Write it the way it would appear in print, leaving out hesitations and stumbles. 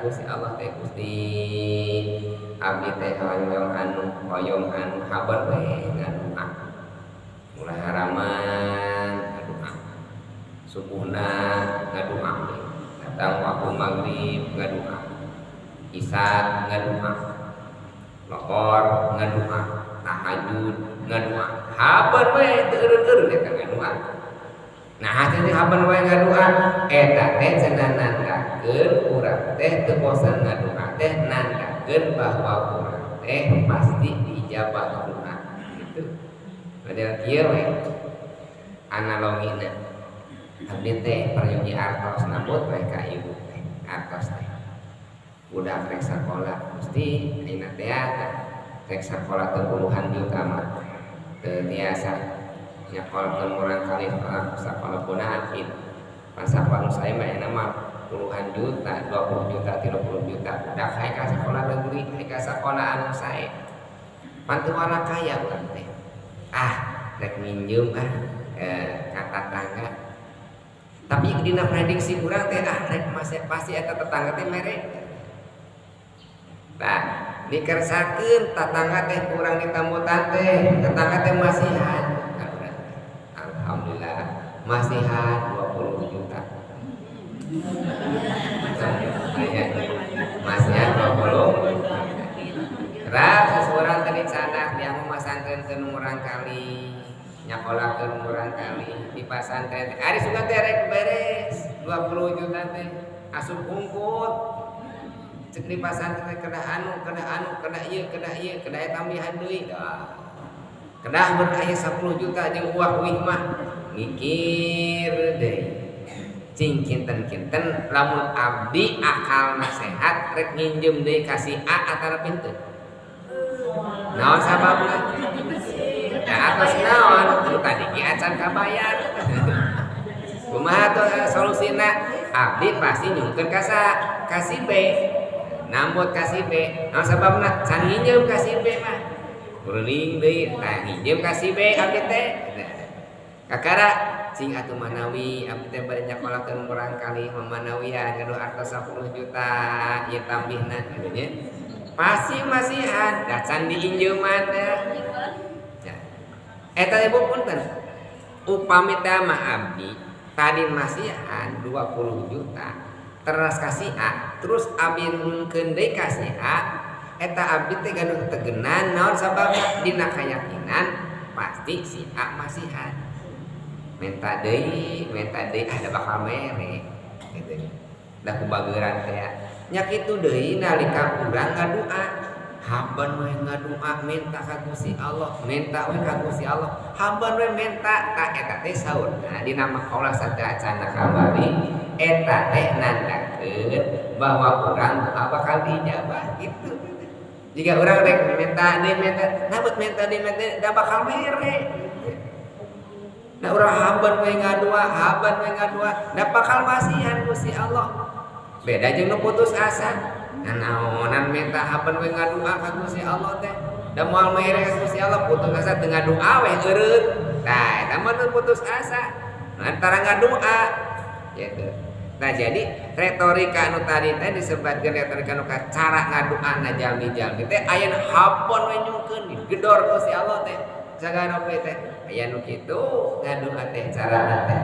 ka Gusti Allah teh Gusti abdi teh hoyong anu haban we ngadua ulah haraman ngadua subuhna ngadua datang waktu maghrib ngadua isya ngadua lohor ngadua tahajud ngadua haban we teu eureun-eureun eta ngadua. Nah hasil haban we ngadua eta teh cenah nandakeun urang teh teu bosan ngadua teh nandakeun bahwa urang teh pasti diijabah doa gitu. Model kieu we analogina abdi teh peryogi artos nambut we ka ibu teh artos teh budak rek sakola mesti ayeuna teh rek sakola teh puluhan juta mah teu tiasa nyakolkeun murang kali sakola punaan pan sakola nu sae mah ayeuna mah puluhan juta, 20 juta, 30 juta budak hae ka sakola negeri, hae ka sakola anu sae pan teu warna kaya urang teh ah rek minjem ah ka tatangga tapi dina prediksi urang teh ah rek masih pasti eta tetangga teh mere. Nah dikersakeun tatangga teh kurang ditambutan teh tetangga teh masihan alhamdulillah masihan 20 juta masihan 20 rap seseorang teh dicanak dia mau masantrenkeun murang kali nyakolakeun murang kali di pasantren ari sugan teh rek beres 20 juta teh asup hungkut cek di pasantren kedah anu kedah anu kedah ieu kedah ieu kedah tambihan deui kedah ber aya 10 juta jeung uang uih mah mikir deui cing kinten-kinten lamun abdi akal nasehat rek nginjem deui ka si A atara pintu naon sababna ya atos naon nu tadi ge acan kabayar kumaha tuh solusina abdi pasti nyungkeun ka si B nambut ka si B naon sababna can nginjem ka si B mah kuring deui tah nginjem ka si B abdi teh kakara cing atuh manawi abdi teh bade nyakolakeun murang kali mamanawian gaduh artos 10 juta ieu tambihna kitu nya pasti masihan da can diinjeuman teh eta ibu punten upami teh mah abdi tadi masihan 20 juta teras kasih A terus abdi nungkeun deui ka si A eta abdi teh gaduh tegenan naon sababna dina kayakinan pasti si A masihan minta deui ada bakal mere gitu da ku bageuran teh nya kitu deui nalika urang ngadua haban we ngadua minta ka Gusti Allah minta we ka Gusti Allah haban we minta ta eta teh saurna dina makaula sateuacanna kamari eta teh nandakeun bahwa urang doa bakal diijabah gitu. Jika urang rek minta deui minta nabut minta deui minta da bakal mere. Nah urang haban we ngadua haban we ngadua da bakal masihan Gusti Allah. Beda jeung nu putus asa. Nanaonan minta haban we ngadua ka Gusti Allah teh da moal mere ka Gusti Allah putus asa teu ngadua we eureun. Tah eta mah nu putus asa. Antara ngadua gitu. Nah jadi retorika anu tadi teh disebutkeun retorika anu cara ngaduana jalmi-jalmi teh aya nu hapon we nyungkeun digedor Gusti Allah teh sagara we teh aya nu kitu ngadua teh carana teh.